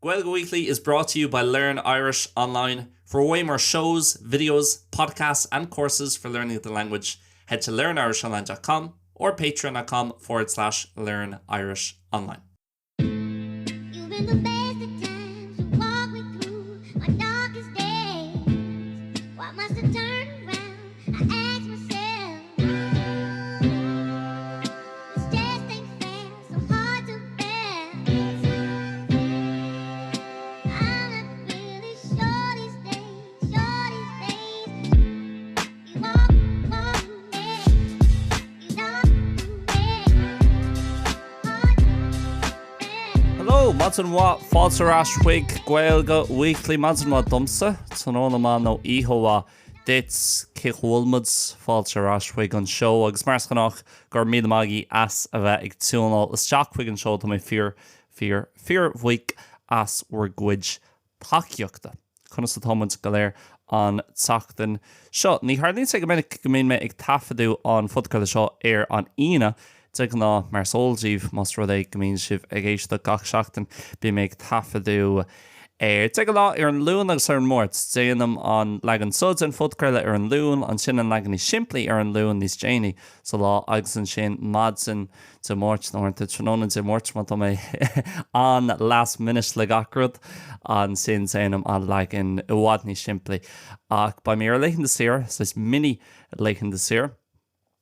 Gaeilge Weekly is brought to you by Learn Irish Online. For way more shows, videos, podcasts and courses for learning the language, head to learnirishonline.com or patreon.com forward slash learn Irish online. You've been the best of times to walk me through my darkest days. Why must I turn around? I ask myself. This just ain't fair, so hard to bear. I'm not really sure these days, sure these days. You walk, walk me, you don't me. Hard to bear. Hello, maidin mhaith, fáilte ar ais chuig Gaeilge Weekly. Maidin mhaith domsa, tráthnóna maith nó oíche mhaith duit, cé go bhfuil muid, fáilte ar ais chuig an seó agus mar is gnách, go raibh míle maith agaibh as a bheith ag tiúnáil isteach chuig an seó, tá mé fíor, fíor, fíor bhuíoch as bhur gcuid tacaíochta. Conas atá muid go léir an tseachtain seo? Ní tharlaíonn sé go minic go mbíonn mé ag taifeadadh an phodchraoladh seo ar an Aoine. De ghnáth, mar is eol daoibh, más rud é go mbíonn sibh ag éisteacht gach seachtain, bíonn mé ag taifeadadh ar, de ghnáth, ar an Luan agus ar an Máirt. Déanaim an leagan seo den phodchraoladh ar an Luan, ansin an leagan níos simplí ar an Luan níos déanaí sa lá agus ansin maidin Dé Máirt nó uaireanta tráthnóna Dé Máirt má tá mé an-last minute le gach rud, ansin déanaim an leagan i bhfad níos simplí. Ach beidh mé ar laethanta saoire, saghas mini laethanta saoire.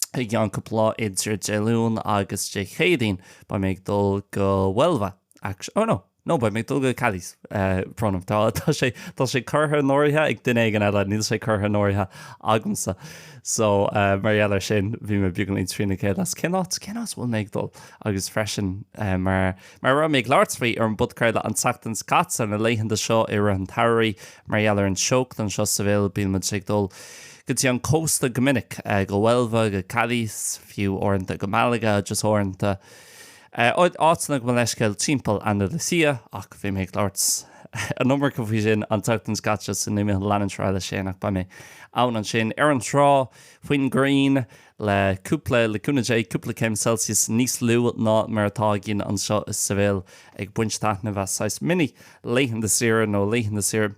I gceann cúpla lá idir Dé Luain agus Dé Céadaoin beidh mé ag dul go Huelva actually oh no no beidh mé ag dul go Cadiz brón orm tá tá sé tá sé curtha in áirithe ag duine éigin eile níl sé curtha in áirithe agamsa so mar gheall ar sin bhí mé beagáinín trína chéile as cén áit cén áit a bhfuil mé ag dul agus freisin mar mar a raibh mé ag labhairt faoi ar an bpodchraoladh an tseachtain seo caite, na laethanta seo i rith an tsamhraidh, mar gheall ar an teocht anseo sa Seville, bíonn muid ag dul go dtí an cósta go minic, go Huelva, go Cádiz, fiú uaireanta go Málaga, just uaireanta áiteanna gabh mo leithscéal timpeall Andalucía, ach bhí mé ag labhairt an iomarca faoi sin an tseachtain seo caite, so níl mé chun leanúint ar aghaidh leis sin, ach beidh mé ann ansin ar an trá faoin ngrian. le cúpla, le cúnamh Dé, cúpla céim Celsius níos lú ná mar atá againn anseo i Seville, ag baint taitneamh as saghas mini laethanta saoire nó laethanta saoire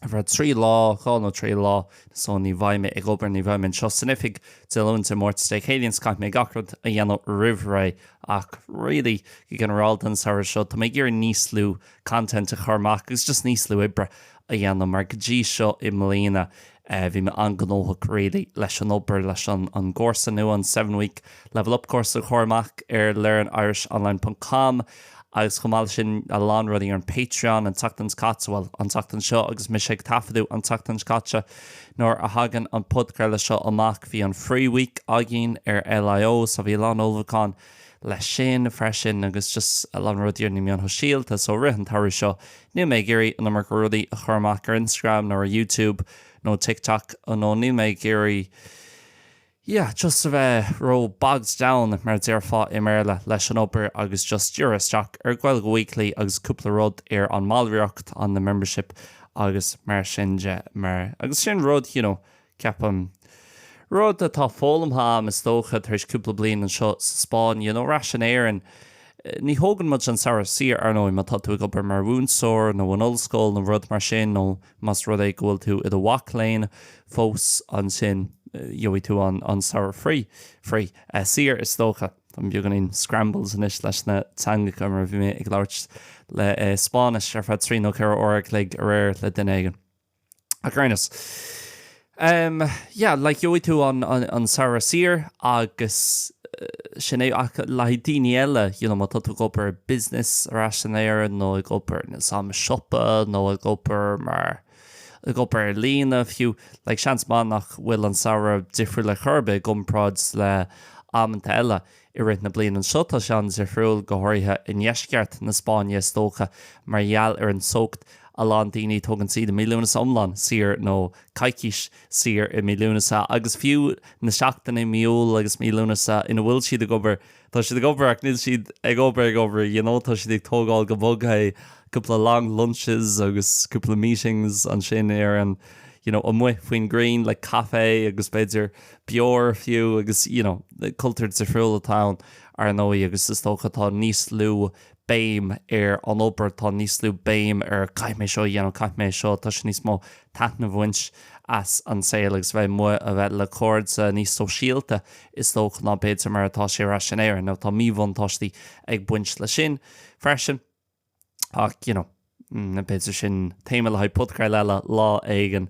ar feadh 3 lá, 2 nó 3 lá, so ní bheidh mé ag obair, ní bheidh mé anseo san oifig Dé Luain, Dé Máirt, Dé Céadaoin, so caithfidh mé gach rud a dhéanamh roimh ré ach really, go ginearálta an samhradh seo, tá mé ag iarraidh níos lú content a chur amach agus just níos lú oibre a dhéanamh mar go dtí seo i mbliana Bhí mé an-ghnóthach really leis an obair, leis an gcúrsa nua, an Seven Week Level Up course a chur amach ar learnirishonline ponc com agus chomh maith leis sin a lán rudaí ar an Patreon an tseachtain seo caite, bhuel, an tseachtain seo agus mise ag taifeadadh an tseachtain seo caite nuair a thagann an podchraoladh seo amach bhí an Free Week againn ar LIO so bhí a lán ullmhúchán leis sin freisin agus just a lán rudaí ar na meáin shóisialta so rith an tsamhraidh seo níl mé ag iarraidh an iomarca rudaí a chur amach ar Instagram nó ar YouTube nó TikTok nó níl mé ag iarraidh yeah just a bheith ró bogged down mar a déarfá i mBéarla leis an obair agus just díriú isteach ar Gaeilge Weekly agus cúpla rud ar an mballraíocht an the membership agus mar sin de mar agus sin rud you know Ceapaim. Rud atá foghlamtha a'm is dócha tar éis cúpla bliain anseo sa Spáinn, you know, ar ais in Éirinn, ní thógann muid an samhradh saor, ar ndóigh, má tá tú ag obair mar mhúinteoir nó in ollscoil nó rud mar sin nó más rud é go bhfuil tú i do mhac léinn fós, ansin gheobhaidh tú an an samhradh free, free, saor is dócha. Táim beagáinín scrambled anois leis na teangacha mar bhí mé ag labhairt le Spáinnis ar feadh 3 nó 4 uair a chloig aréir le duine éigin. Ach ar aon nós. Um, yeah, like gheobhaidh tú an, an, an samhradh saor agus sin é ach le haghaidh daoine eile, you know, má tá tú ag obair i business ar ais in Éirinn nó ag obair sa siopa nó ag obair mar ag obair ar líne fiú, like seans maith nach bhfuil an samhradh difriúil ar chor ar bith i gcomparáid le amanta eile. I rith na bliana anseo tá sé an-difriúil, go háirithe i ndeisceart na Spáinne is dócha, mar gheall ar an teocht. A lán daoine, tógann siad mí Lúnasa iomlán saor nó coicís saor i mí Lúnasa agus fiú na seachtainí mí Iúil agus mí Lúnasa ina bhfuil siad ag obair, tá siad ag obair ach níl siad ag obair ag obair, you know, tá siad ag tógáil go bog é, cúpla long lunches agus cúpla meetings ansin ar an, you know, amuigh faoin ngrian le caife agus b'fhéidir beoir fiú agus you know cultúr difriúil atá ann ar ndóigh agus is dócha tá níos lú. béim ar an obair, tá níos lú béim ar caithfidh mé seo a dhéanamh, caithfidh mé seo, tá sé níos mó taitneamh a bhaint as an saol agus bheith amuigh, a bheith le cairde, níos sóisialta is dócha ná b'fhéidir mar atá sé ar ais in Éirinn. Now tá míbhuntáistí ag baint leis sin freisin ach you know b'fhéidir sin téama le haghaidh podchraoladh eile lá éigin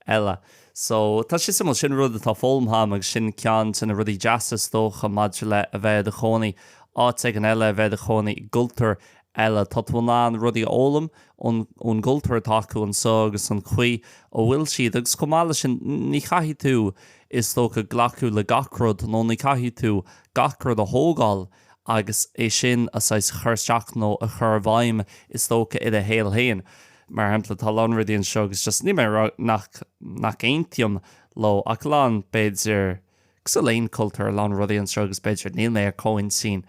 eile. So tá sé suimiúil, sin rud atá foghlamtha agam agus sin ceann de na rudaí deasa is dócha maidir le a bheith i do chónaí áit éigin eile, a bheith i do chónaí i gcultúr eile. Tá tú in ann rudaí a fhoghlaim ón ón gcultúr atá acu anseo agus an chaoi a bhfuil siad agus chomh maith leis sin ní chaithfidh tú is dócha glacadh le gach rud nó ní chaithfidh tú gach rud a thógáil agus é sin a saghas chur isteach nó a chur i bhfeidhm is dócha i do shaol féin. Mar shampla tá a lán rudaí anseo agus just níl mé ag rá nach nach aontaím leo ach a lán b'fhéidir cosúil le aon cultúr a lán rudaí anseo agus b'fhéidir níl mé ar comhintinn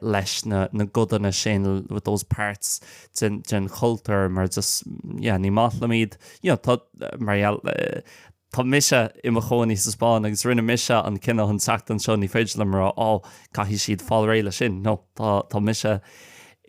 leis na na codanna sin with those parts den den chultúr mar just yeah ní maith liom iad you know tá mar gheall Tá mise i mo chónaí sa Spáinn agus rinne mise an cinneadh chun teacht anseo, ní féidir liom a rá 'Á, caithfidh siad fáil réidh leis sin'. No, tá, tá mise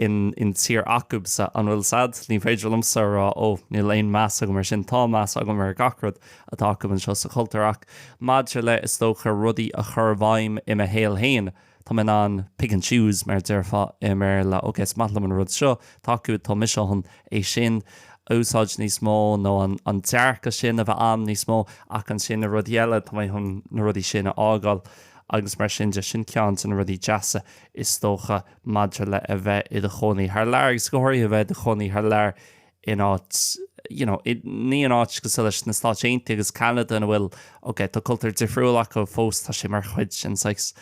in, in tír acubsa, an bhfuil 's a'd? Ní féidir liomsa a rá 'Ó, níl aon meas agam ar sin'. Tá meas agam ar gach rud atá acu anseo sa chultúr ach maidir le, is dócha, rudaí a chur i bhfeidhm i mo shaol féin, Tá mé in ann pick and choose, mar a déarfá i mBéarla. Ok, is maith liom an rud seo atá acu, tá mise chun é sin a úsáid níos mó nó an dearcadh sin a bheith a'm níos mó ach ansin na rudaí eile, tá mé chun na rudaí sin a fhágáil agus mar sin de. Sin ceann de na rudaí deasa is dócha maidir le a bheith i do chónaí thar lear agus go háirithe a bheith i do chónaí thar lear in áit, you know, ní in áit cosúil leis na Stáit Aontaithe agus Ceanada ina bhfuil, ok, tá cultúr difriúil acu fós, tá sé mar chuid den saghas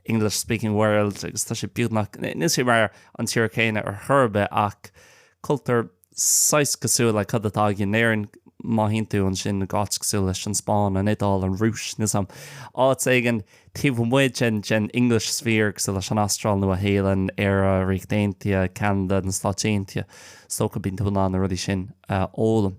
English speaking world agus tá sé beagnach, níl sé mar an tír céanna ar chor ar bith ach cultúr saghas cosúil le cad atá againn in Éirinn má théann tú ansin go áit cosúil leis an Spáinn, an Iodáil, an Rúis, níl 's a'm, áit éigin taobh amuigh den den English sphere cosúil leis an Astráil, Nua Shéalainn, Éire, Ríocht Aontaithe, Ceanada, na Stáit Aontaithe, is dócha bíonn tú in ann na rudaí sin a fhoghlaim.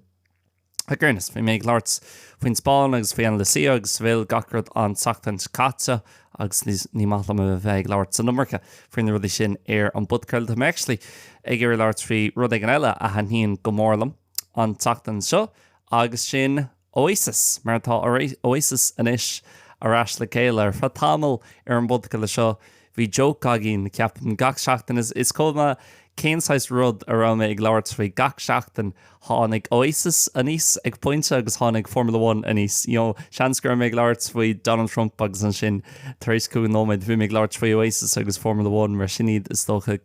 Ach ar aon nós, bhí mé ag labhairt faoin Spáinn agus faoi Andalusia agus Seville gach rud an tseachtain seo caite agus ní maith liom a bheith ag labhairt san iomarca faoi na rudaí sin ar an bpodchraoladh. Tá mé actually ag iarraidh labhairt faoi rud éigin eile a thaitníonn go mór liom an tseachtain seo agus sin Oasis, mar tá Oasis anois ar ais le chéile. Ar feadh tamaill ar an bpodchraoladh seo, bhí joke againn, ceapaim, gach seachtain. Is cuma cén saghas rud a raibh mé ag labhairt faoi, gach seachtain tháinig Oasis aníos ag pointe agus tháinig Formula One aníos. You know, seans go raibh mé ag labhairt faoi Donald Trump agus ansin tar éis cúig nóiméad bhí mé ag labhairt faoi Oasis agus Formula One mar sin iad is dócha.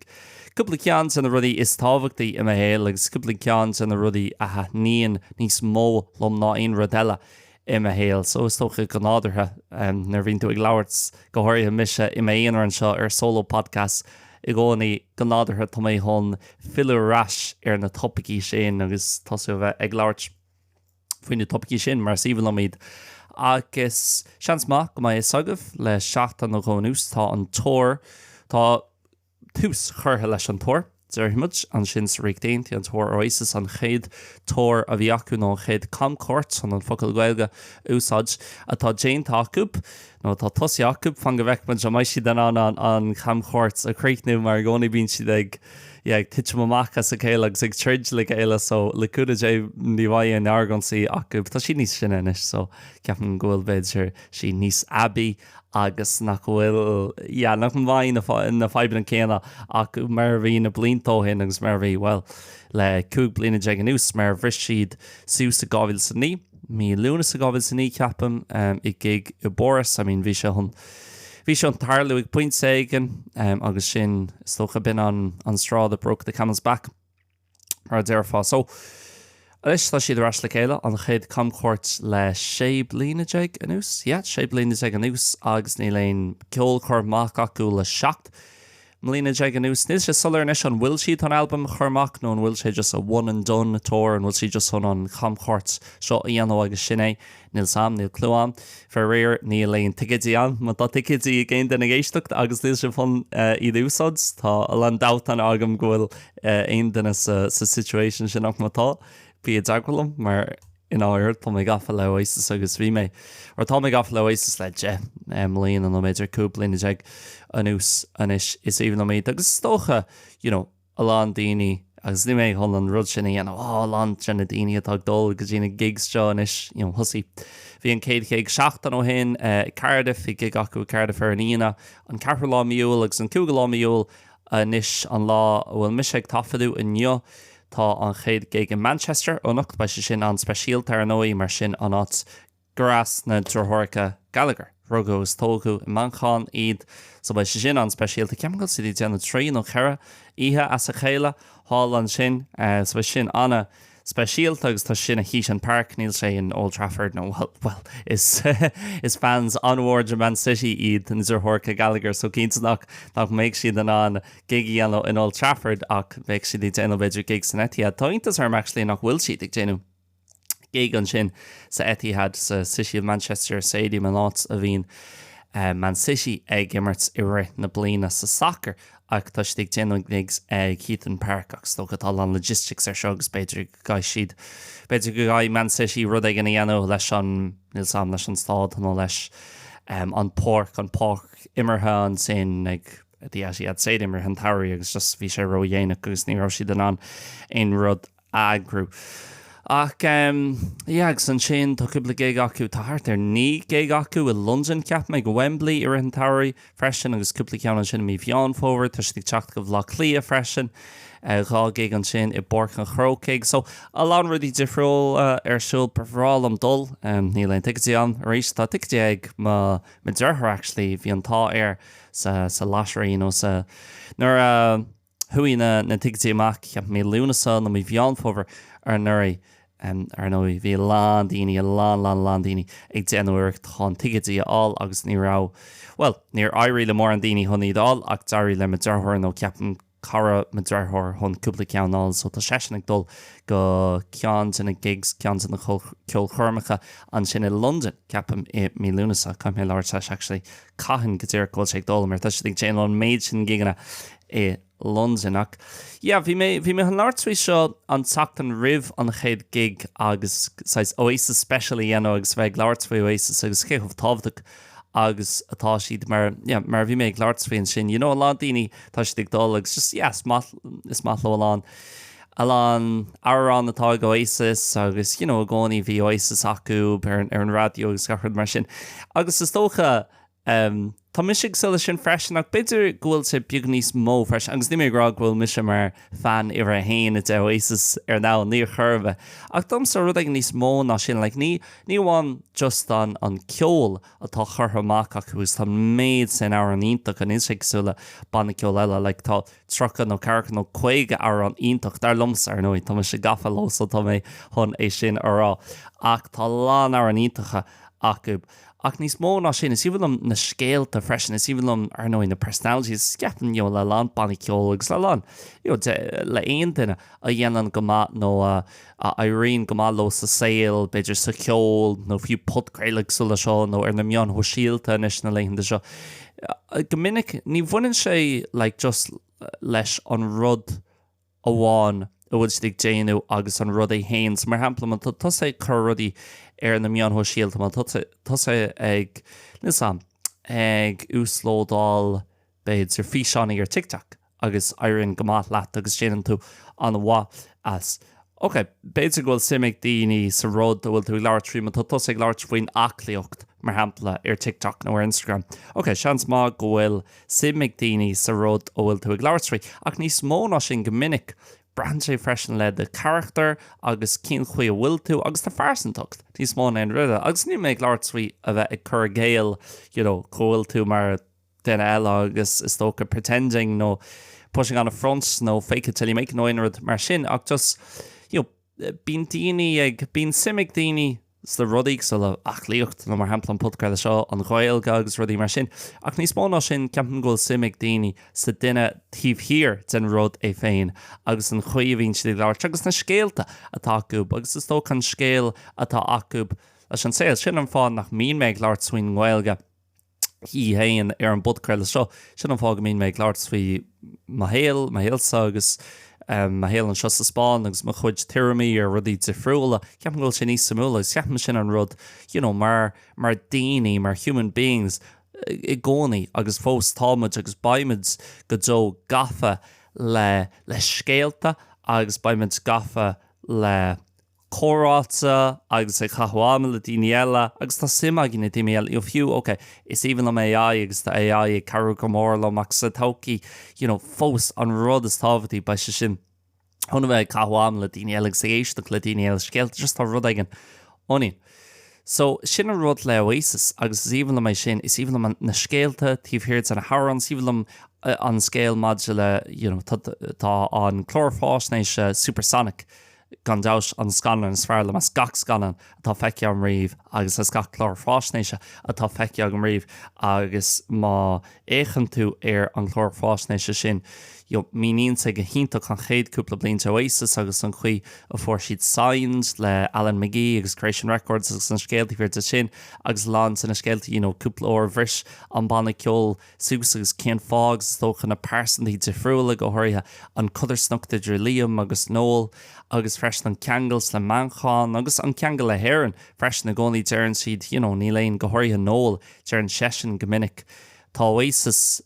Cúpla ceann de na rudaí is tábhachtaí i mo shaol agus cúpla ceann de na rudaí a thaitníonn níos mó liom ná aon rud eile i mo shaol. So is dócha go nádúrtha nuair a bhíonn tú ag labhairt, go háirithe mise i m'aonar anseo ar solo podcast i gcónaí, go nádúrtha tá mé chun filleadh ar ais ar na topaicí sin agus tosú a bheith ag labhairt faoi na topaicí sin mar is aoibhinn liom iad. Agus seans maith go mbeidh a fhios agaibh le seachtain nó dhó anuas tá an tour, tá tús curtha leis an tour, déarfaidh muid, ansin sa Ríocht Aontaithe, an tour Oasis, an chéad tour a bhí acu nó an chéad camchuairt, chun an focal Gaeilge a úsáid, atá déanta acu, nó atá tosaithe acu, fan go bhfeicfidh muid an mbeidh siad in ann an chamchuairt a chríochnú mar i gcónaí bíonn siad ag, yeah, ag titim amach as a chéile agus ag troid le chéile so le cúnamh Dé ní bheidh aon argóintí acu. Tá siad níos sine anois so ceapaim go bhfuil b'fhéidir siad níos aibí agus nach bhfuil, yeah, nach mbeidh na na fadhbanna céanna acu mar a bhí na blianta ó shin agus mar a bhí, bhuel, le 15 bliana anuas, mar a bhris siad suas i 2009, mí Lúnasa 2009 ceapaim, i gig i bPáras, I mean bhí sé chun, bhí sé chun tarlú ag pointe éigin agus sin, is dócha, b'in an an straw that broke the camel's back. mar a déarfá. So, anois tá siad ar ais le chéile, an chéad camchuairt le 16 bliana anuas, yeah, 16 bliana anuas agus níl aon ceol curtha amach acu le 17 mbliana anuas. Níl sé soiléir anois an bhfuil siad chun albam a chur amach nó an bhfuil sé just a one and done tour, an bhfuil siad just chun an chamchuairt seo a dhéanamh agus sin é. Níl 's a'm, níl clue a'm. Faraor, níl aon ticéidí ann. Má tá ticéidí ag aon duine ag éisteacht agus níl sibh chun iad a úsáid, tá a lán dabhtanna agam go bhfuil aon duine sa situation sin ach má tá, bí i dteagmháil liom mar. I ndáiríre, tá mé gafa le Oasis agus bhí mé, or tá mé gafa le Oasis le 10 mbliana nó b'fhéidir 15 bliana anuas anois. Is aoibhinn liom iad agus is dócha, you know, a lán daoine, agus níl mé chun an rud sin a dhéanamh, oh, a lán de na daoine atá ag dul go dtí na gigs seo anois, you know, thosaigh, bhí an chéad ghig seachtain ó shin i Cardiff, bhí gig acu i Cardiff ar an Aoine, an ceathrú lá mí Iúil agus an cúigiú lá mí Iúil anois an lá a bhfuil mise ag taifeadadh inniu. Tá an chéad gig i Manchester anocht, beidh sé sin an-speisialta ar ndóigh mar sin an áit gur as na deartháireacha Gallagher. Rugadh agus tógadh i Manchain iad so beidh sé sin an-speisialta. Ceapaim go bhfuil siad ag déanamh trí nó ceithre oíche as a chéile thall ansin so beidh sin an-speisialta agus tá sé sin i Heaton Park, níl sé in Old Trafford nó bhuel, bhuel is is fans an-mhór de Man City iad na deartháireacha Gallagher so cinnte nach nach mbeidh siad in ann gig a dhéanamh in Old Trafford ach bheadh siad ag déanamh b'fhéidir gig san Etihad. Tá iontas orm actually nach bhfuil siad ag déanamh gig ansin sa Etihad sa City of Manchester Stadium an áit a bhíonn Man City ag imirt i rith na bliana sa sacar ach tá siad ag déanamh gigs ag Heaton Park ach is dócha tá a lán logistics ar seo agus b'fhéidir go gcaithfidh siad b'fhéidir go gcaithfidh Man City rud éigin a dhéanamh leis an níl 's a'm leis an stád nó leis an páirc an páirc imeartha ansin ag the Etihad Stadium i rith an tsamhraidh agus just bhí sé ródhéanach agus ní raibh siad in ann aon rud a eagrú. Ach em yeah agus ansin tá cúpla gig acu, tá thart ar 9 gig acu i Londain ceapaim ag Wembley i rith an tsamhraidh freisin agus cúpla ceann ansin i mí Mheán Fómhair, tá siad ag teacht go Bhaile Átha Cliath freisin, 2 gig ansin i bPáirc an Chrócaigh. So a lán rudaí difriúla ar siúl, ba bhreá liom dul, níl aon ticéidí ann arís, tá ticéidí ag mo mo dheartháir actually, bhí an t-ádh air sa sa lottery nó sa nuair a chuaigh na na ticéidí amach ceapaim mí Lúnasa nó mí Mheán Fómhair anuraidh ar ndóigh bhí a lán daoine a lán lán lán daoine ag déanamh iarracht chun ticéidí a fháil agus ní raibh bhuel níor éirigh le mórán daoine chun iad a fháil ach d'éirigh le mo dheartháir nó ceapaim cara mo dheartháir chun cúpla ceann a fháil so tá seisean ag dul go ceann de na gigs, ceann de na ceolchoirmeacha ansin i Londain, ceapaim i mí Lúnasa, caithfidh mé labhairt leis actually cathain go díreach go bhfuil sé ag dul mar tá siad ag déanamh an méid sin gigeanna i Londain ach yeah bhí mé bhí mé chun labhairt faoi seo an tseachtain roimh an chéad gig agus saghas Oasis special a dhéanamh agus bheith ag labhairt faoi Oasis agus cé chomh tábhachtach agus atá siad mar yeah mar a bhí mé ag labhairt faoi ansin you know a lán daoine tá siad ag dul agus just yeah is maith is maith leo a lán a lán amhrán atá ag Oasis agus you know i gcónaí bhí Oasis acu ar ar an raidió agus gach rud mar sin agus is dócha um tá mise cosúil leis sin freisin ach b'fhéidir go bhfuil sé beag níos mó freisin agus níl mé ag rá go bhfuil mise mar fan uimhir a haon de Oasis ar domhan ní chor ar bith ach domsa rud éigin níos mó ná sin like ní Ní amháin just an an ceol atá curtha amach acu agus tá an méid sin amhrán iontacha, níl sé cosúil le banna ceoil eile, like tá 30 nó 40 nó 50 amhrán iontach, dar liomsa ar ndóigh, tá mise gafa leo so tá mé chun é sin a rá, ach tá a lán amhrán iontacha acu. Ach níos mó ná sin, is aoibhinn liom na scéalta freisin, is aoibhinn liom ar ndóigh na personalities, ceapaim you know le a lán bannaí ceoil agus le a lán you know de le aon duine a dhéanann go maith nó a a éiríonn go maith leo sa saol, b'fhéidir sa cheol nó fiú podchraoladh cosúil le seo nó ar na meáin shóisialta anois na laethanta seo. Go minic ní bhaineann sé like just leis an rud amháin a bhfuil siad ag déanamh agus an rud é féin. So mar shampla má tá tusa ag cur rudaí ar na meáin shóisialta, má tá tusa ag, níl 's a'm, ag uaslódáil b'fhéidir físeáin ar TikTok, agus éiríonn go maith leat agus déanann tú an-mhaith as. Ok, b'fhéidir go bhfuil suim ag daoine sa rud a bhfuil tú ag labhairt faoi, má tá tusa ag labhairt faoin aclaíocht, mar shampla, ar TikTok nó ar Instagram. Ok, seans maith go bhfuil suim ag daoine sa rud a bhfuil tú ag labhairt faoi, ach níos mó ná sin go minic, braitheann sé freisin le do charachtar agus cén chaoi a bhfuil tú agus do phearsantacht níos mó ná aon rud eile. Agus níl mé ag labhairt faoi a bheith ag cur i gcéill, you know, go bhfuil tú mar duine eile agus is dócha pretending nó putting on a front nó fake it till you make it nó aon rud mar sin ach just you know bíonn daoine ag, bíonn suim ag daoine sna rudaí cosúil le aclaíocht nó mar shampla an podchraoladh seo, an Ghaeilge agus rudaí mar sin ach níos mó ná sin ceapaim go bhfuil suim ag daoine sa duine taobh thiar den rud é féin agus an chaoi a bhíonn siad ag labhairt agus na scéalta atá acu agus is dócha an scéal atá acu leis an saol. Sin an fáth nach mbíonn mé ag labhairt faoin nGaeilge. í féin ar an bpodchraoladh seo. Sin an fáth go mbíonn mé ag labhairt faoi mo shaol, mo shaolsa agus Mo shaol anseo sa Spáinn agus mo chuid tuairimí ar rudaí difriúla, ceapaim go bhfuil sé níos suimiúla agus ceapaim sin an rud, you know, mar, mar daoine, mar human beings, i gcónaí agus fós táimid agus beimid go deo gafa le, le scéalta agus beimid gafa le comhráite agus ag caitheamh ama le daoine eile agus tá suim againn i daoine eile, you know, fiú, ok, is aoibhinn liom AI agus tá AI ag cabhrú go mór liom ach sa todhchaí, you know, fós an rud is tábhachtaí beidh sé sin chun a bheith ag caitheamh ama le daoine eile agus ag éisteacht le daoine eile, scéalta, just tá rud éigin ionainn. So, sin an rud le Oasis agus is aoibhinn liom é sin, is aoibhinn liom na scéalta taobh thiar de na hamhráin, is aoibhinn liom an scéal maidir le, you know, tá, tá an clár faisnéise Supersonic Gan dabht, an scannán is fearr liom as gach scannán atá feicthe agam riamh agus as gach clár faisnéise atá feicthe agam riamh agus má fhéachann tú ar an chlár faisnéise sin, you know, míníonn sé go hiontach an chéad cúpla bliain de Oasis agus an chaoi a fuair siad signed le Alan McGee agus Creation Records agus an scéal taobh thiar de sin agus a lán de na scéalta, you know, cúpla uair bhris an banna ceoil suas agus cén fáth agus is dócha na pearsantaí difriúla, go háirithe an codarsnacht idir Liam agus Noel agus freisin an ceangal le Manchain agus an ceangal le hÉirinn freisin i gcónaí deireann siad you know níl aon, go háirithe Noel, deireann seisean go minic tá Oasis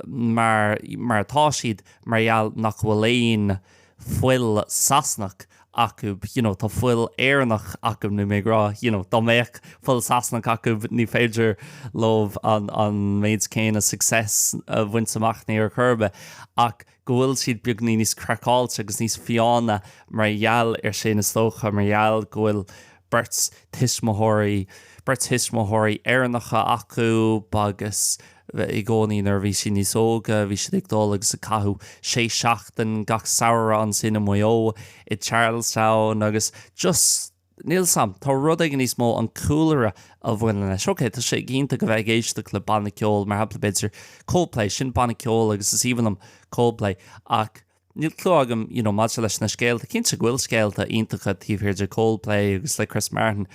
mar mar atá siad mar gheall nach bhfuil aon fuil Sasanach acu, you know, tá fuil Éireannach acu, níl mé ag rá, you know, dá mbeadh fuil Sasanach acu ní féidir leo an, an méid céanna success a bhaint amach ní ar chor ar bith, ach go bhfuil siad beagainín níos craiceáilte agus níos fiáine mar gheall ar sin is dócha, mar gheall go bhfuil beirt tuismitheoirí, beirt thuismitheoirí Éireannacha acu agus i gcónaí nuair a bhí siad níos óga bhí siad ag dul agus ag caitheamh sé seachtain gach samhradh ansin i Maigh Eo i Charlestown agus just níl 's a'm, tá rud éigin níos mó an cúlra a bhaineann leis. Ok, tá sé iontach a bheith ag éisteacht le banna ceoil mar shampla b'fhéidir Coldplay, sin banna ceoil agus is aoibhinn liom Coldplay ach níl clue agam you know maidir leis na scéalta, cinnte go bhfuil scéalta iontacha taobh thiar de Coldplay agus le Chris Martin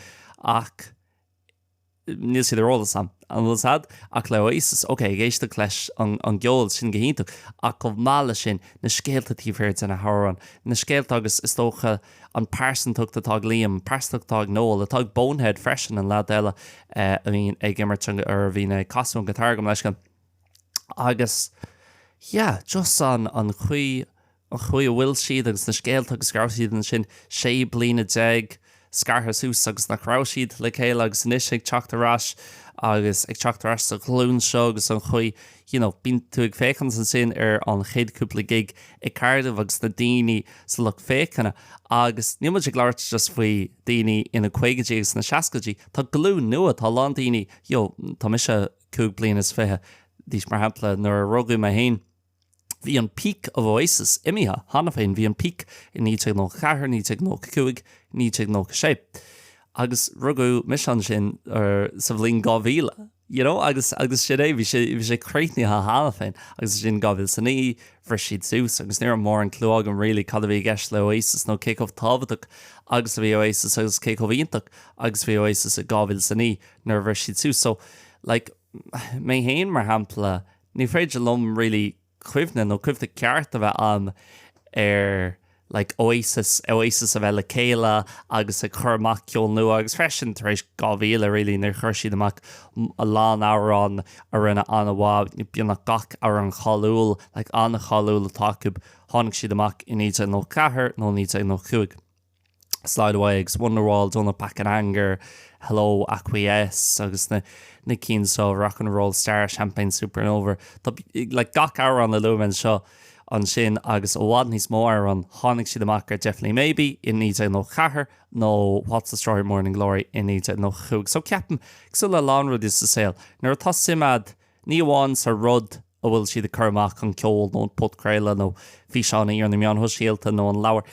ach níl siad ar eolas a'm, an bhfuil 's a'd? Ach le Oasis, ok, ag éisteacht leis an an gceol, sin go hiontach, ach chomh maith leis sin, na scéalta taobh thiar de na hamhráin, na scéalta agus is dócha an pearsantacht atá ag Liam, an pearsantacht atá ag Noel, atá ag Bonehead freisin, an leaid eile a bhíonn ag imirt an, or a bhíonn ag casadh an guitar agam leis agus yeah, just an an chaoi an chaoi a bhfuil siad agus na scéalta agus go raibh siad ansin 16 bliana scartha suas agus nach raibh siad le chéile agus anois ag teacht ar ais agus ag teacht ar ais sa ghlúin seo agus an chaoi you know bíonn tú ag féachaint ansin ar an chéad cúpla gig i Cardiff agus na daoine sa lucht féachana agus níl muid ag labhairt just faoi daoine ina caogaidí agus ina seascaidí tá glúin nua tá a lán daoine you know tá mise 25 bliana d'aois mar shampla nuair a rugadh mé féin Bhí an peak of Oasis imithe cheana féin, bhí an peak i 1994, 1995, 1996. Agus rugadh mise ansin sa bhliain 2000, you know, agus agus sin é, bhí sé bhí sé críochnaithe cheana féin. Agus ansin 2009, bhris siad suas agus ní raibh mórán clue agam really cad a bhí i gceist le Oasis nó cé chomh tábhachtach agus a bhí Oasis agus cé chomh iontach agus a bhí Oasis i 2009 nuair a bhris siad suas. So, like, mé féin mar shampla, Ní féidir liom really cuimhne nó cuimhne ceart a bheith a'm ar like Oasis, Oasis a bheith le chéile agus ag cur amach ceol nua agus freisin tar éis 2000 really nuair a chuir siad amach a lán amhrán a rinne an-mhaith, beagnach gach amhrán cáiliúil, like an-cháiliúil atá acu, tháinig siad amach i 1994 nó 1995. Slide Away agus Wonderwall, Don't Look Back in Anger, Hello, Acquiesce agus na na cinn seo, Rock and Roll Star, Champagne Supernova. Tá like gach amhrán a luaigh mé anseo ansin agus i bhfad níos mó amhrán, tháinig siad amach ar Definitely Maybe i 1994 nó What's the Story Morning Glory i 1995. So ceapaim, cosúil le a lán rudaí sa saol, nuair atá suim a'd ní amháin sa rud a bhfuil siad ag cur amach, an ceol nó an podchraoladh nó físeáin ar na meáin shóisialta nó an leabhar,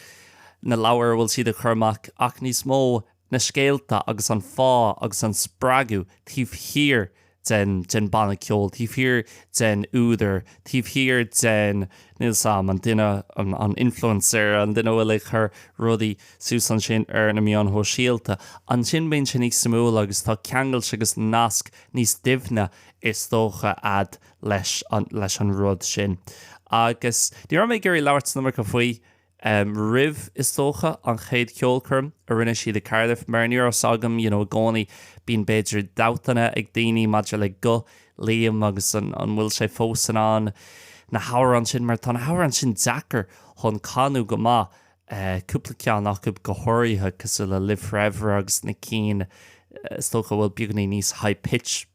na leabhair a bhfuil siad ag cur amach ach níos mó na scéalta agus an fáth agus an spreagadh taobh thiar. den den banna ceoil, taobh thiar den údar, taobh thiar den, níl 's a'm, an duine, an an influencer, an duine a bhfuil ag cur rudaí suas ansin ar na meáin shóisialta. Ansin bíonn sé níos suimiúla agus tá ceangailt agus nasc níos doimhne is dócha a'd leis an leis an rud sin. Agus ní raibh mé ag iarraidh labhairt an iomarca faoi roimh, is dócha, an chéad cheolchoirm a rinne siad i Cardiff, mar ní raibh 's agam, you know, i gcónaí bíonn b'fhéidir dabhtanna ag daoine maidir le guth Liam agus an an bhfuil sé fós in ann na hamhráin sin, mar tá na hamhráin sin deacair chun canadh go maith, cúpla ceann acu go háirithe, cosúil le Live Forever agus na cinn is dócha a bhfuil beagáinín níos high pitch.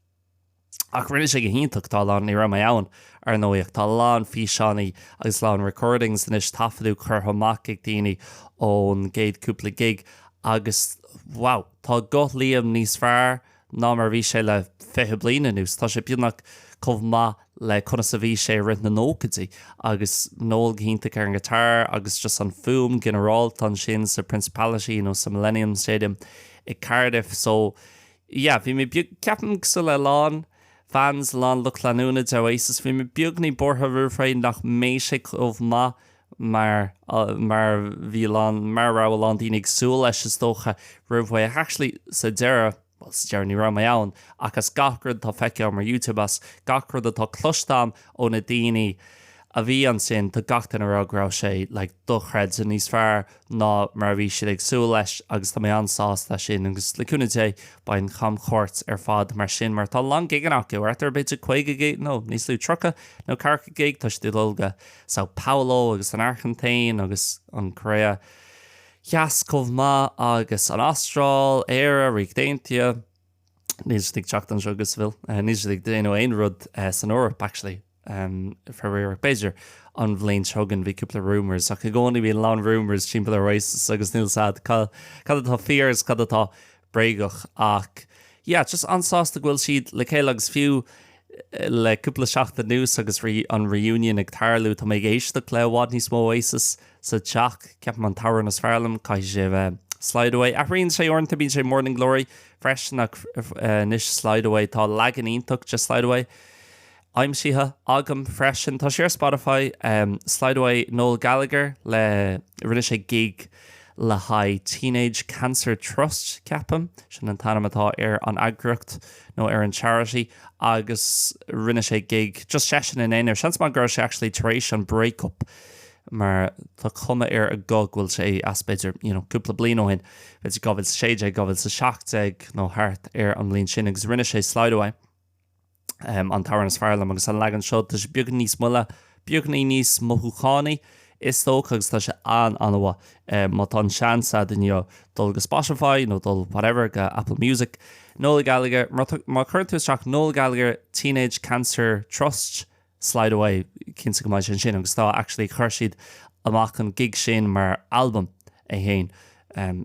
Ach rinne sé go hiontach, tá a lán, ní raibh mé ann, ar ndóigh, ach tá a lán físeánaí agus a lán recordings anois, taifeadadh curtha amach ag daoine ón gcéad cúpla gig agus wow, tá guth Liam níos fearr ná mar a bhí sé le 20 bliain anuas, tá sé beagnach chomh maith le conas a bhí sé i rith na nóchaidí agus Noel go hiontach ar an guitar agus just an fuaim ginearálta ansin sa Principality nó sa Millennium Stadium i Cardiff so Yeah, bhí mé beag, ceapaim cosúil le a lán fans, a lán lucht leanúna de Oasis, bhí mé beagní buartha roimh ré nach mbeidh sé chomh maith mar, mar bhí a lán, mar a raibh a lán daoine ag súil leis is dócha roimh ré. Ach actually sa deireadh, bhuel sa deireadh ní raibh mé ann, ach as gach rud atá feicthe agam ar YouTube, as gach rud atá cloiste agam ó na daoine a bhí ansin, tá gach duine ag rá go raibh sé like dochreidte, níos fearr ná mar a bhí siad ag súil leis agus tá mé an-sásta leis sin agus le cúnamh Dé beidh an chamchuairt ar fad mar sin mar tá a lán gigeanna acu, thart ar b'fhéidir 50 gig nó níos lú 30 nó 40 gig, tá siad ag dul go Sao Paulo agus an Airgintín agus an Cóiré Theas chomh maith agus an Astráil, Éire, Ríocht Aontaithe. Níl siad ag teacht anseo go Seville, níl siad ag déanamh aon rud san Eoraip actually. Faraor, b'fhéidir an bhliain seo chugainn, bhí cúpla rumours ach i gcónaí bíonn a lán rumours timpeall ar Oasis agus níl 's a'd cad atá fíor agus cad atá bréagach ach yeah, just an-sásta go bhfuil siad le chéile agus fiú le cúpla seachtain anuas agus an reunion ag tarlú tá mé ag éisteacht le i bhfad níos mó Oasis sa teach, ceapaim an t-amhrán is fearr liom, caithfidh sé a bheith Slide Away. Athraíonn sé uaireanta, bíonn sé Morning Glory freisin ach anois Slide Away, tá leagan iontach de Slide Away. Aimsithe agam freisin. Tá sé ar Spotify, Slide Away Noel Gallagher le, rinne sé gig le haghaidh Teenage Cancer Trust, ceapaim, sin an t-ainm atá ar an eagraíocht nó ar an charity, agus rinne sé gig just seisean ina aonar. Seans maith go raibh sé actually tar éis an break up mar tá cuma ar a ghuth go bhfuil sé as b'fhéidir you know cúpla bliain ó shin, b'fhéidir 2016, 2017 nó thart ar an mbliain sin agus rinne sé Slide Away. an t-amhrán is fearr liom agus an leagan seo, tá sé beagán níos moille, beagáinín níos mothúchánaí is dócha agus tá sé an-an-mhaith. Má tá an seans a'd inniu dul go Spotify nó dul whatever go Apple Music, Noel Gallagher, má chuireann tú isteach Noel Gallagher Teenage Cancer Trust Slide Away, cinnte go mbeidh sé ansin agus tá actually chuir siad amach an gig sin mar albam é féin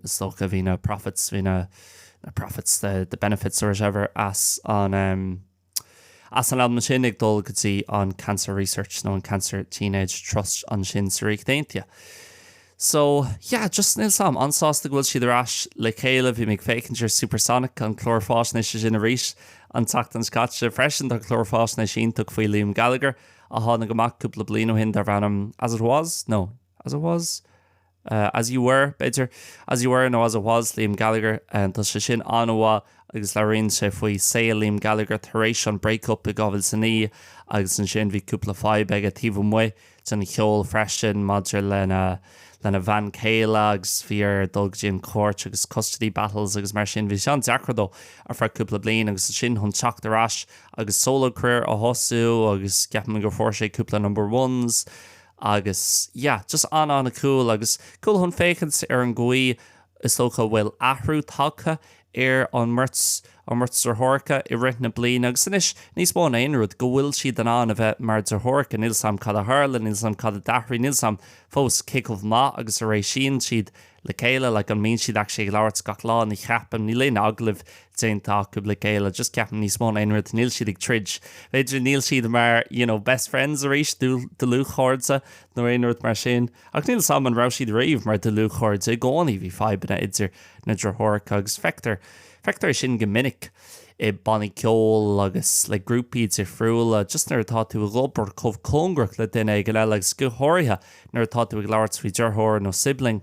is dócha bhí na profits bhí na na profits the the benefits or whatever as an um, as an albam sin ag dul go dtí an Cancer Research nó an Cancer Teenage Trust ansin sa Ríocht Aontaithe. So, yeah, just níl 's a'm, an-sásta go bhfuil siad ar ais le chéile. Bhí mé ag féachaint ar Supersonic, an clár fáisnéise sin arís an tseachtain seo caite. Freisin tá clár fáisnéis iontach faoi Liam Gallagher a tháinig amach cúpla bliain ó shin darb ainm As It Was? No, As It Was? Uh, As You Were, b'fhéidir. As You Were nó As It Was, Liam Gallagher. Tá sé sin an-mhaith agus labhraíonn sé faoi saol Liam Gallagher tar éis an break-up i 2009 agus ansin bhí cúpla fadhb aige taobh amuigh den cheol freisin maidir lena lena bhean chéile agus bhí air dul go dtí an chúirt agus custody battles agus mar sin. Bhí sé an-deacair dó ar feadh cúpla bliain agus ansin chun teacht ar ais agus solo career a thosú agus ceapaim gur fuair sé cúpla number ones agus yeah just an-an-cool agus cool chun féachaint ar an gcaoi Is dócha go bhfuil athrú tagtha ar an mbeirt, an mbeirt deartháireacha i rith na bliana agus anois, níos mó ná aon rud, go bhfuil siad in ann a bheith mar deartháireacha. Níl 's a'm cad a tharla, níl 's a'm cad a d'athraigh, níl 's a'm fós cé chomh maith agus a réitíonn siad le chéile, like an mbíonn siad actually ag labhairt gach lá, ní cheapaim, níl aon agallamh déanta acu le chéile, just ceapaim níos mó ná aon rud, níl siad ag troid, b'fhéidir níl siad mar, you know, best friends arís, dlúthchairde nó aon rud mar sin. Ach níl 's a'm an raibh siad riamh mar dlúthchairde, i gcónaí bhí fadhbanna idir na deartháireacha agus feictear, feictear é sin go minic. i bannaí ceoil agus le grúpaí difriúla, just nuair atá tú ag obair chomh cóngarach le duine éigin eile agus go háirithe nuair atá tú ag labhairt faoi deartháir nó sibling,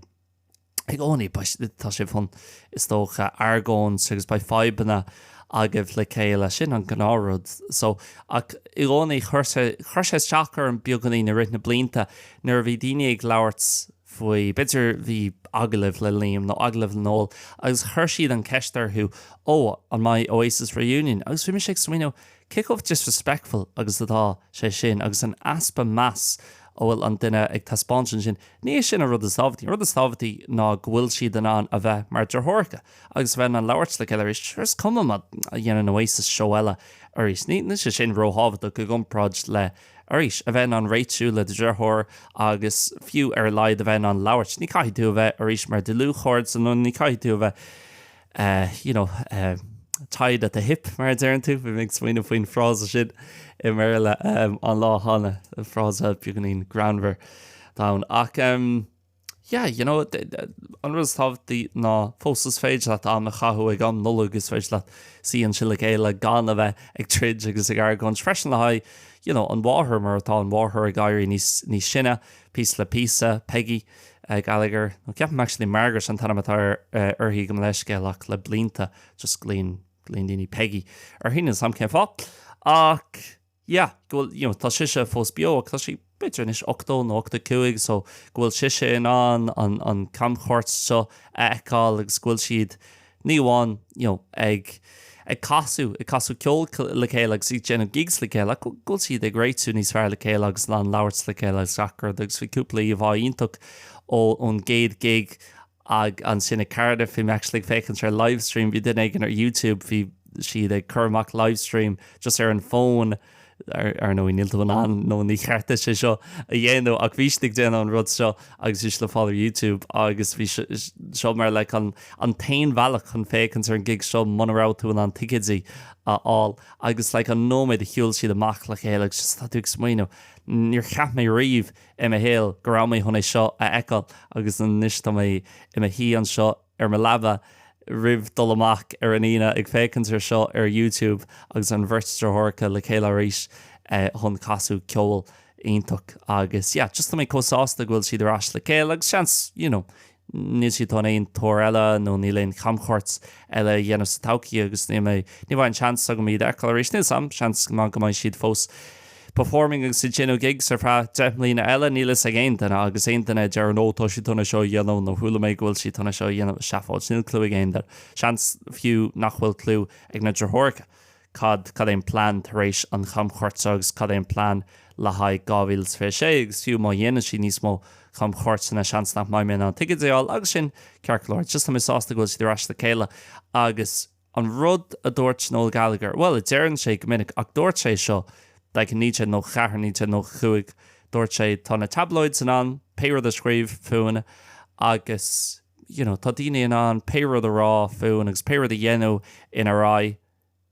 i gcónaí tá sibh chun, is dócha, argóint agus beidh fadhbanna agaibh le chéile, sin an gnáthrud. So, ach i gcónaí chuir sé, chuir sé isteach orm beagáinín i rith na blianta nuair a bhí daoine ag labhairt faoi, b'fhéidir bhí agallamh le Liam nó agallamh le Noel agus chuir siad an cheist orthu, ó, an mbeidh Oasis reunion? Agus bhí mise ag smaoineamh, cé chomh disrespectful agus atá sé sin agus an easpa meas a bhfuil an duine ag taispeáint ansin. Ní hé sin an rud is tábhachtaí. An rud is tábhachtaí ná go bhfuil siad in ann a bheith mar deartháireacha agus a bheith in ann labhairt le chéile arís. Sure is cuma má dhéanann Oasis seó eile arís. Níl sé sin róthábhachtach i gcomparáid le, arís, a bheith in ann réitiú le do dheartháir agus fiú ar a laghad a bheith in ann labhairt. Ní caithfidh tú a bheith arís mar dlúthchairde nó ní caithfidh tú a bheith you know, tied at the hip mar a deireann tú, bhí mé ag smaoineamh faoin frása sin i mBéarla an lá cheana, frása beagáinín greannmhar atá ann. Ach yeah, you know, an rud is tábhachtaí ná fós is féidir leat am a chaitheamh ag am Nollag, is féidir leat suí ansin le chéile gan a bheith ag troid agus ag argóint freisin le haghaidh, you know, an mháthair mar atá an mháthair ag éirí níos, níos sine, píosa le píosa, Peggy. Gallagher, nó ceapaim actually Margaret an t-ainm atá uirthi gabh mo leithscéal ach le blianta just glaonn, glaonn daoine Peggy uirthi, níl 'fhios a'm cén fáth. Ach yeah, go bhfuil, you know, tá sise fós beo ach tá sí b'fhéidir anois 80 nó 85 so go bhfuil sise in ann an, an camchuairt seo a fheiceáil agus go bhfuil siad ní amháin you know ag ag casadh, ag casadh ceoil le chéile agus ag déanamh gigs le chéile ach go bhfuil siad ag réitiú níos fearr le chéile agus in ann labhairt le chéile agus gach rud agus bhí cúpla íomhá iontach ó ón gcéad gig ag ansin i Cardiff, bhí mé actually ag féachaint ar livestream, bhí duine éigin ar YouTube, bhí siad ag cur amach livestream just ar an bhfón Ar ndóigh, níl tú in ann nó ní cheart duit é seo a dhéanamh ach bhí siad ag déanamh an rud seo agus bhí sé le fáil ar YouTube agus bhí seo mar like an an t-aon bhealach chun féachaint ar an gig seo muna raibh tú in ann ticéidí a fháil agus like an nóiméad a shiúil siad amach le chéile agus just tá tú ag smaoineamh níor cheap mé riamh i mo shaol go raibh mé chun é seo a fheiceáil agus anois tá mé i mo shuí anseo ar mo leaba roimh dul amach ar an Aoine ag féachaint ar seo ar YouTube agus an bheirt deartháireacha le chéile arís chun casadh ceol iontach agus yeah just tá mé chomh sásta go bhfuil siad ar ais le chéile agus seans you know níl siad chun aon tour eile nó níl aon chamchuairt eile a dhéanamh sa todhchaí agus níl mé ní bheidh an seans agam iad a fheiceáil arís níl 's a'm seans go mbeidh siad fós Performing agus ag déanamh gigs ar feadh 10 mbliana eile, níl fhios ag aon duine, agus aon duine a deireann ó tá siad chun é seo a dhéanamh nó chuala mé go bhfuil siad chun é seo a dhéanamh, seafóid, níl clue ag aon duine. Seans fiú nach bhfuil clue ag na deartháireacha cad cad é an plean tar éis an chamchuairt seo agus cad é an plean le haghaidh 2026 agus fiú má dhéanann siad níos mó camchuairteanna seans nach mbeidh mé in ann ticéid a fháil agus sin ceart go leor. Just tá mé sásta go bhfuil siad ar ais le chéile agus An rud a dúirt Noel Gallagher, bhuel, a deireann sé go minic, ach dúirt sé seo like i 1994, 1995, dúirt sé tá na tabloids in ann pé rud a scríobh fúinn agus you know tá daoine in ann pé rud a rá fúinn agus pé rud a dhéanamh inár aghaidh.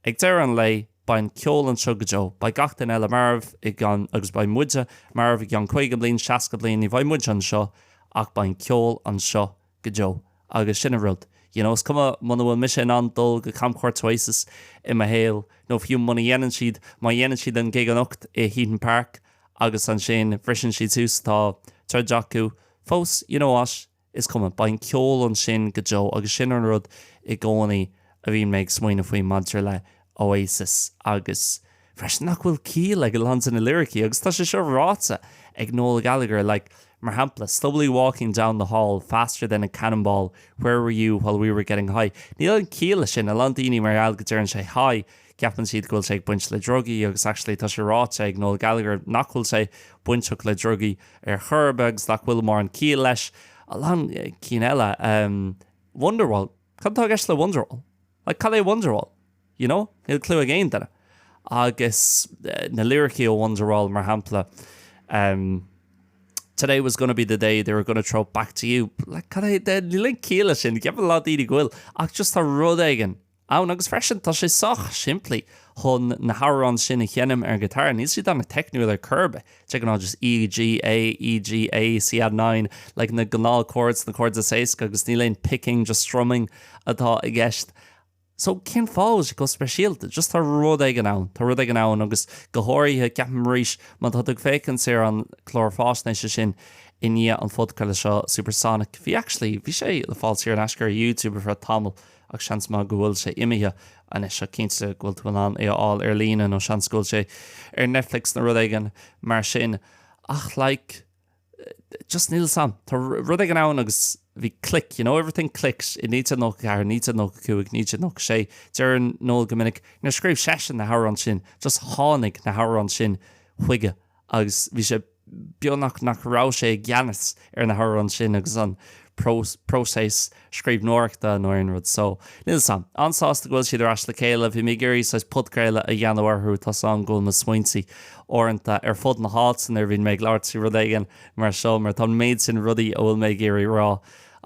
Ag deireadh an lae, beidh an ceol anseo go deo. Beidh gach duine eile marbh i gceann, agus beidh muide marbh i gceann 50 bliain, 60 bliain, ní bheidh muid anseo ach beidh an ceol anseo go deo. Agus sin an rud. You know, is cuma muna bhfuil mise in ann dul go camchuairt Oasis i mo shaol, nó fiú muna dhéanann siad, má dhéanann siad an gig anocht i Heaton Park agus ansin briseann siad suas, tá troid acu fós, you know what, is cuma, beidh an ceol ansin go deo agus sin an rud i gcónaí a bhíonn mé ag smaoineamh faoi maidir le Oasis agus freisin nach bhfuil ciall ag a lán de na liricí agus tá sé seo ráite ag Noel Gallagher like mar shampla slowly walking down the hall faster than a cannonball where were you while we were getting high níl aon chiall leis sin a lán daoine mar gheall go deireann sé high ceapann siad go bhfuil sé ag baint le drugaí agus actually tá sé ráite ag Noel Gallagher nach bhfuil sé bainteach le drugaí ar chor ar bith agus nach bhfuil mórán ciall leis a lán cinn eile um, Wonderwall cad atá i gceist le Wonderwall like cad é Wonderwall You know? Níl clue ag aon duine. Agus na liricí ó Wonderwall, mar shampla, um, Today was gonna be the day they were gonna throw it back to you. Like, cad é, níl aon chiall leis sin, ceapann a lán daoine go bhfuil, ach just tá rud éigin ann agus freisin tá sé sách simplí chun na hamhráin sin a sheinm ar an guitar, níl siad an-teicniúil ar chor ar bith. De ghnáth just E, G, A, E, G, A, C add 9, like na gnáth chords, na chords is éasca agus níl aon picking, just strumming atá i gceist. So cén fáth a bhfuil sé chomh speisialta? Just tá rud éigin ann, tá rud éigin ann agus go háirithe, ceapaim arís, má tá tú ag féachaint ar an chlár faisnéise sin i ndiaidh an phodchraoladh seo, Supersonic, bhí actually, bhí sé le fáil saor in aisce ar YouTube ar feadh tamaill ach seans maith go bhfuil sé imithe anois ach cinnte go bhfuil tú in ann é a fháil ar líne nó seans go bhfuil sé ar Netflix nó rud éigin mar sin ach like, just níl 'fhios a'm. Tá rud éigin ann agus bhí click, you know, everything clicks i 1994, 1995, 1996. Deireann Noel go minic, níor scríobh seisean na hamhráin sin, just tháinig na hamhráin sin chuige agus bhí sé beagnach nach raibh sé i gceannas ar na hamhráin sin agus an próiseas scríbhneoireachta nó aon rud. So, níl 'fhios a'm. An-sásta go bhfuil siad ar ais le chéile. Bhí mé ag iarraidh saghas podchraoladh a dhéanamh orthu. Tá 'fhios a'm go bhfuil mo smaointe uaireanta ar fud na háite nuair a bhíonn mé ag labhairt faoi rud éigin mar seo mar tá an méid sin rudaí a bhfuil mé ag iarraidh rá.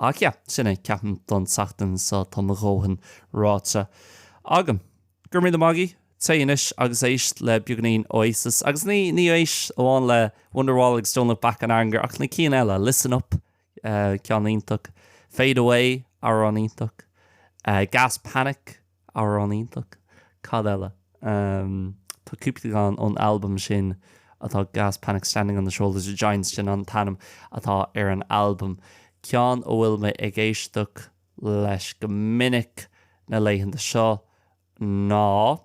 Ach yeah, sin é, ceapaim don tseachtain seo tá mo dhóthain ráite agam. Go raibh míle maith agaibh. Téigh anois agus éist le beagáinín Oasis. Agus ní ní éist amháin le Wonderwall agus Don't Look Back in Anger ach na cinn eile, Listen Up, ceann iontach, Fade Away, amhrán iontach, Gas Panic, amhrán iontach, cad eile? Tá cúpla ceann ón albam sin atá Gas Panic Standing on the Shoulders of Giants sin an t-ainm atá ar an albam. Ceann a bhfuil mé ag éisteacht leis go minic na laethanta seo ná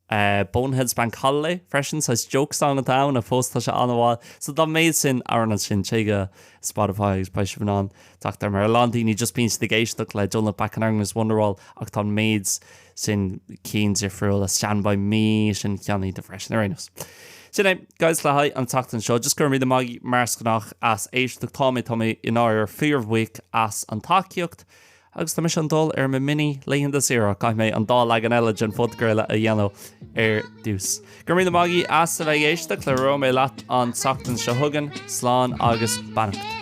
Bonehead's Bank Holiday freisin, saghas joke song atá ann ach fós tá sé an-mhaith. So tá an méid sin amhrán ansin, téigh go Spotify agus beidh sibh in ann teacht air mar a lán daoine just bíonn siad ag éisteacht le Don't Look Back in Anger agus Wonderwall ach tá an méid sin cinn difriúla, Stand By Me sin ceann iontach freisin ar aon nós. Sin é, guys, le haghaidh an tseachtain seo. Just go raibh míle maith agaibh mar is gnách as éisteacht. Tá mé, tá mé i ndáiríre fíorbhuíoch as an tacaíocht. Agus tá mise chun dul ar mo mini laethanta saoire, caithfidh mé an dá leagan eile den phodchraoladh a dhéanamh ar dtús. Go raibh míle maith agaibh as a bheith ag éisteacht, labhróidh mé leat an tseachtain seo chugainn, slán agus beannacht.